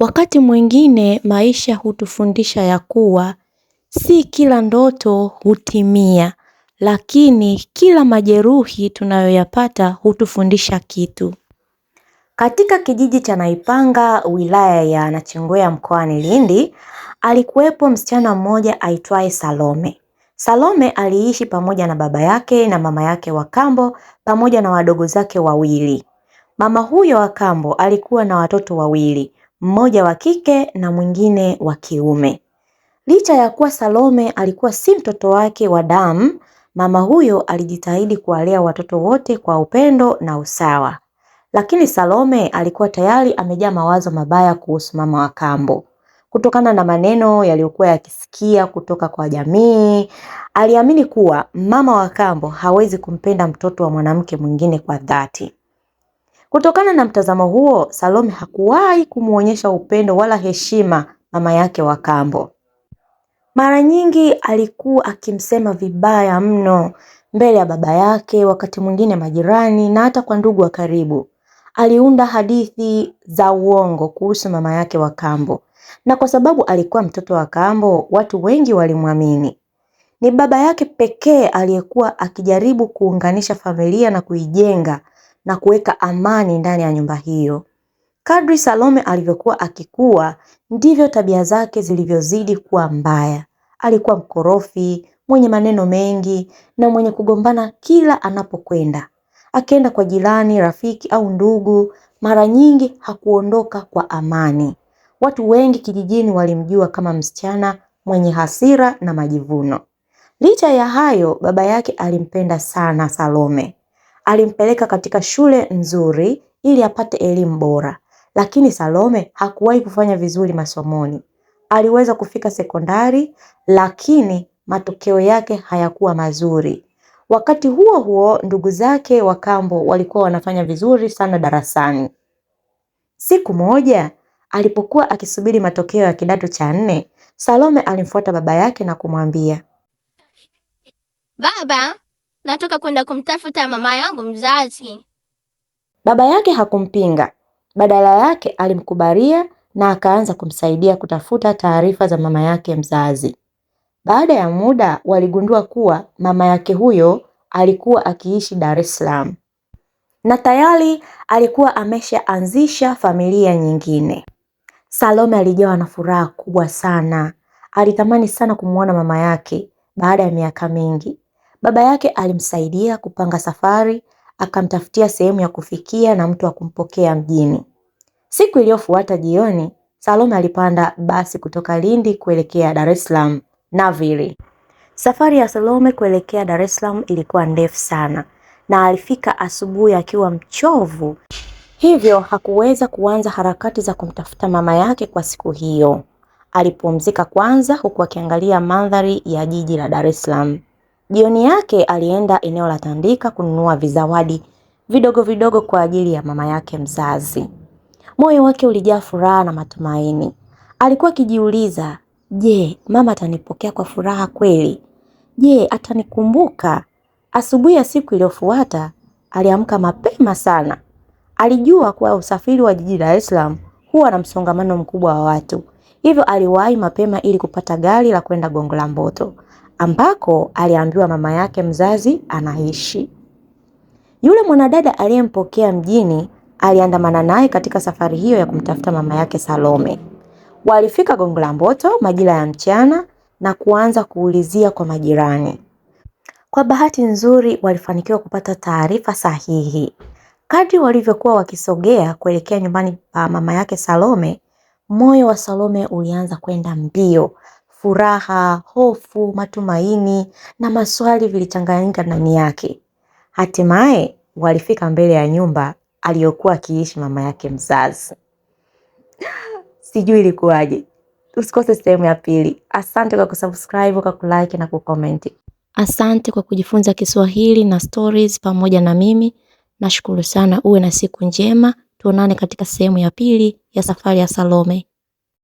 Wakati mwingine maisha hutufundisha ya kuwa si kila ndoto hutimia, lakini kila majeruhi tunayoyapata hutufundisha kitu. Katika kijiji cha Naipanga, wilaya ya Nachingwea mkoani Lindi, alikuwepo msichana mmoja aitwaye Salome. Salome aliishi pamoja na baba yake na mama yake wa kambo pamoja na wadogo zake wawili. Mama huyo wa kambo alikuwa na watoto wawili, mmoja wa kike na mwingine wa kiume. Licha ya kuwa Salome alikuwa si mtoto wake wa damu, mama huyo alijitahidi kuwalea watoto wote kwa upendo na usawa. Lakini Salome alikuwa tayari amejaa mawazo mabaya kuhusu mama wa kambo. Kutokana na maneno yaliyokuwa yakisikia kutoka kwa jamii, aliamini kuwa mama wa kambo hawezi kumpenda mtoto wa mwanamke mwingine kwa dhati. Kutokana na mtazamo huo, Salome hakuwahi kumuonyesha upendo wala heshima mama yake wa kambo. Mara nyingi alikuwa akimsema vibaya mno mbele ya baba yake, wakati mwingine majirani na hata kwa ndugu wa karibu. Aliunda hadithi za uongo kuhusu mama yake wa kambo, na kwa sababu alikuwa mtoto wa kambo, watu wengi walimwamini. Ni baba yake pekee aliyekuwa akijaribu kuunganisha familia na kuijenga na kuweka amani ndani ya nyumba hiyo. Kadri Salome alivyokuwa akikua, ndivyo tabia zake zilivyozidi kuwa mbaya. Alikuwa mkorofi, mwenye maneno mengi na mwenye kugombana kila anapokwenda. Akienda kwa jirani, rafiki au ndugu, mara nyingi hakuondoka kwa amani. Watu wengi kijijini walimjua kama msichana mwenye hasira na majivuno. Licha ya hayo, baba yake alimpenda sana Salome. Alimpeleka katika shule nzuri ili apate elimu bora, lakini Salome hakuwahi kufanya vizuri masomoni. Aliweza kufika sekondari, lakini matokeo yake hayakuwa mazuri. Wakati huo huo, ndugu zake wa kambo walikuwa wanafanya vizuri sana darasani. Siku moja alipokuwa akisubiri matokeo ya kidato cha nne, Salome alimfuata baba yake na kumwambia, Baba, nataka kwenda kumtafuta mama yangu mzazi. Baba yake hakumpinga, badala yake alimkubalia na akaanza kumsaidia kutafuta taarifa za mama yake mzazi. Baada ya muda waligundua kuwa mama yake huyo alikuwa akiishi Dar es Salaam na tayari alikuwa ameshaanzisha familia nyingine. Salome alijawa na furaha kubwa sana. Alitamani sana kumwona mama yake baada ya miaka mingi. Baba yake alimsaidia kupanga safari, akamtafutia sehemu ya kufikia na mtu wa kumpokea mjini. Siku iliyofuata jioni, Salome alipanda basi kutoka Lindi kuelekea Dar es Salaam Navili. Safari ya Salome kuelekea Dar es Salaam ilikuwa ndefu sana na alifika asubuhi akiwa mchovu, hivyo hakuweza kuanza harakati za kumtafuta mama yake kwa siku hiyo. Alipumzika kwanza huku akiangalia mandhari ya jiji la Dar es Salaam. Jioni yake alienda eneo la Tandika kununua vizawadi vidogo vidogo kwa ajili ya mama yake mzazi. Moyo wake ulijaa furaha na matumaini. Alikuwa akijiuliza, je, mama atanipokea kwa furaha kweli? Je, atanikumbuka? Asubuhi ya siku iliyofuata aliamka mapema sana. Alijua kuwa usafiri wa jiji la Dar es Salaam huwa na msongamano mkubwa wa watu, hivyo aliwahi mapema ili kupata gari la kwenda Gongo la Mboto ambako aliambiwa mama yake mzazi anaishi. Yule mwanadada aliyempokea mjini aliandamana naye katika safari hiyo ya kumtafuta mama yake Salome. Walifika Gongo la Mboto majira ya mchana na kuanza kuulizia kwa majirani. Kwa bahati nzuri walifanikiwa kupata taarifa sahihi. Kadri walivyokuwa wakisogea kuelekea nyumbani pa mama yake Salome, moyo wa Salome ulianza kwenda mbio. Furaha, hofu, matumaini na maswali vilichanganyika ndani yake. Hatimaye walifika mbele ya nyumba aliyokuwa akiishi mama yake mzazi. Sijui ilikuwaje. Usikose sehemu ya pili. Asante kwa kusubscribe, kwa kulike na kucomment. Asante kwa kujifunza Kiswahili na stories pamoja na mimi. Nashukuru sana, uwe na siku njema. Tuonane katika sehemu ya pili ya safari ya Salome.